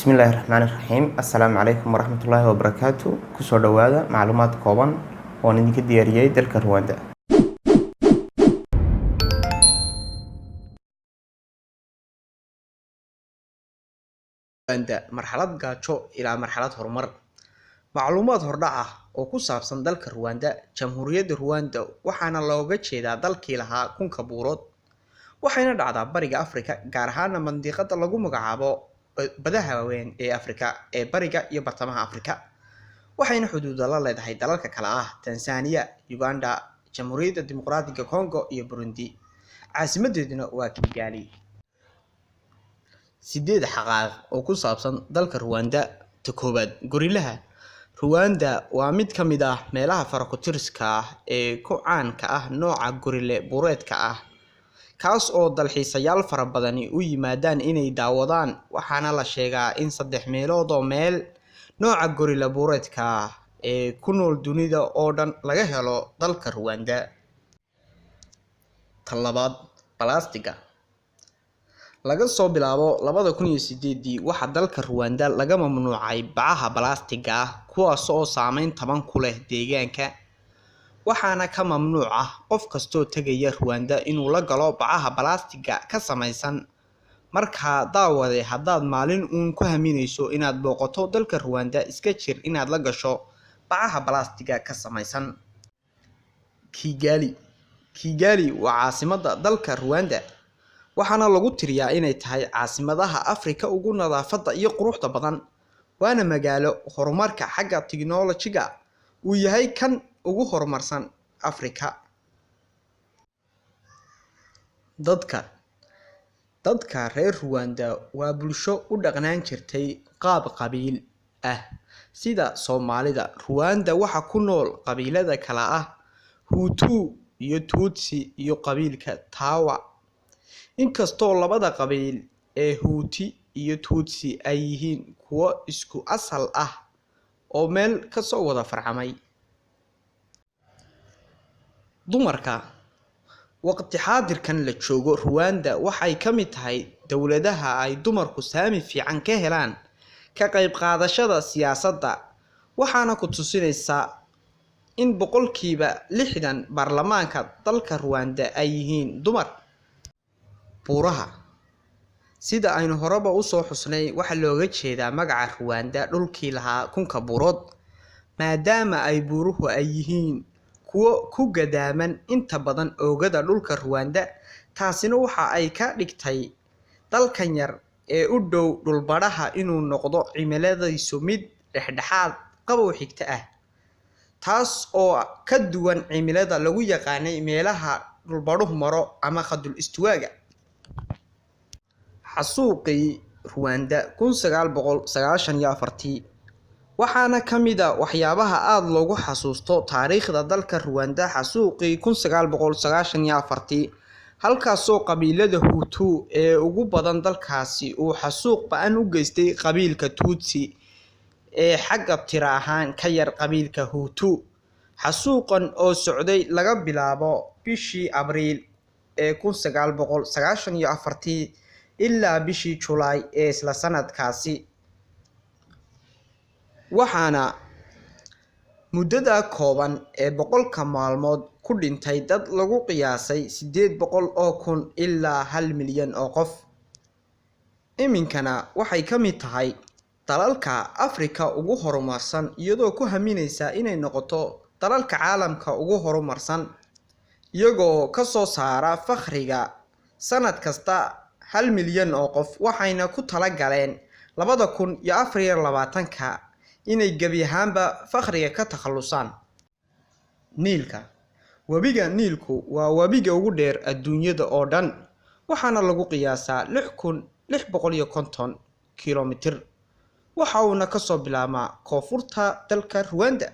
Bismillaahi raxmaani raxiim. Assalaamu calaykum waraxmatullaahi wabarakaatu. Kusoo dhowaada macluumaad kooban oon idinka diyaariyey dalka Ruwanda. Ruwanda, marxalad gaajo ilaa marxalad horumar. Macluumaad hordhac ah oo ku saabsan dalka Ruwanda. Jamhuuriyadda Ruwanda waxaana looga jeedaa dalkii lahaa kunka buurood, waxayna dhacdaa Bariga Afrika, gaar ahaana mandiqada lagu magacaabo Badaha Waaweyn ee Afrika ee Bariga iyo Bartamaha Afrika. Waxayna xuduudo la leedahay dalalka kale ah Tansaaniya, Uganda, Jamhuuriyadda Dimuqraadiga Congo iyo Burundi. Caasimadeeduna waa Kigali. 8 xaqaa'iq oo ku saabsan dalka Ruwanda. Ta koowaad, gorillaha. Ruwanda waa mid ka mid ah meelaha faro-ku-tiriska ah ee ku caanka ah nooca gorille buureedka ah, kaas oo dalxiisayaal fara badani u yimaadaan inay daawadaan. Waxaana la sheegaa in 3 meelood oo meel nooca gorilla buureedka ah ee ku nool dunida oo dhan laga helo dalka Ruwanda. Ta labaad, balaastiga. Laga soo bilaabo 2008-dii waxaa dalka Ruwanda laga mamnuucay bacaha balaastiga ah, kuwaas oo saameyn taban ku leh deegaanka. Waxaana ka mamnuuc ah qof kastoo tegaya Ruwanda inuu la galo bacaha balaastiga ka samaysan. Markaa daawade, haddaad maalin uun ku haminayso inaad booqato dalka Ruwanda, iska jir inaad la gasho bacaha balaastiga ka samaysan. Kigali. Kigali waa caasimadda dalka Ruwanda, waxaana lagu tiriyaa inay tahay caasimadaha Afrika ugu nadaafadda iyo quruxda badan. Waana magaalo horumarka xagga tiknoolajiga uu yahay kan ugu horumarsan Afrika. Dadka reer Ruwanda waa bulsho u dhaqnaan jirtay qaab qabiil ah sida Soomaalida. Ruwanda waxaa ku nool qabiilada kala ah Hutu iyo Tutsi iyo qabiilka Tawa. Inkastoo labada qabiil ee Hutu iyo Tutsi ay yihiin kuwo isku asal ah oo meel ka soo wada farcamay. Dumarka. Waqti xaadirkan la joogo, Ruwanda waxay ka mid tahay dowladaha ay dumarku saami fiican ka helaan ka qayb qaadashada siyaasadda, waxaana ku tusinaysaa in 60% baarlamaanka dalka Ruwanda ay yihiin dumar. Buuraha. Sida aynu horeba usoo xusnay, waxaa looga jeedaa magaca Ruwanda dhulkii lahaa kunka buurood, maadaama ay buuruhu ay yihiin kuwo ku gadaaman inta badan oogada dhulka Ruwanda. Taasina waxa ay ka dhigtay dalkan yar ee u dhow dhulbadhaha inuu noqdo cimiladiisu mid dhexdhexaad qabow xigta ah, taas oo ka duwan cimilada lagu yaqaanay meelaha dhulbadhuhu maro ama khadul istiwaaga. Xasuuqii Ruwanda 1994. Waxaana ka mid ah waxyaabaha aad loogu xasuusto taariikhda dalka Ruwanda xasuuqii 1994, halkaasoo qabiilada Hutu ee ugu badan dalkaasi uu xasuuq ba'an u geystay qabiilka Tutsi ee xagga tiro ahaan ka yar qabiilka Hutu. Xasuuqan oo socday laga bilaabo bishii Abriil ee 1994 ilaa bishii Julaay ee isla sanadkaasi, waxaana muddada kooban ee 100-ka maalmood ku dhintay dad lagu qiyaasay 800,000 ilaa 1 milyan oo qof. Iminkana waxay ka mid tahay dalalka Afrika ugu horumarsan, iyadoo ku haminaysa inay noqoto dalalka caalamka ugu horumarsan, iyagoo ka soo saara fakhriga sanad kasta 1 milyan oo qof. Waxayna ku talagaleen 2024-ka inay gebi ahaanba fakhriga ka takhalusaan. Niilka. Webiga Niilku waa webiga ugu dheer adduunyada oo dhan, waxaana lagu qiyaasaa 6650 kiiloomitir. Waxa uuna kasoo bilaabmaa koonfurta dalka Ruwanda.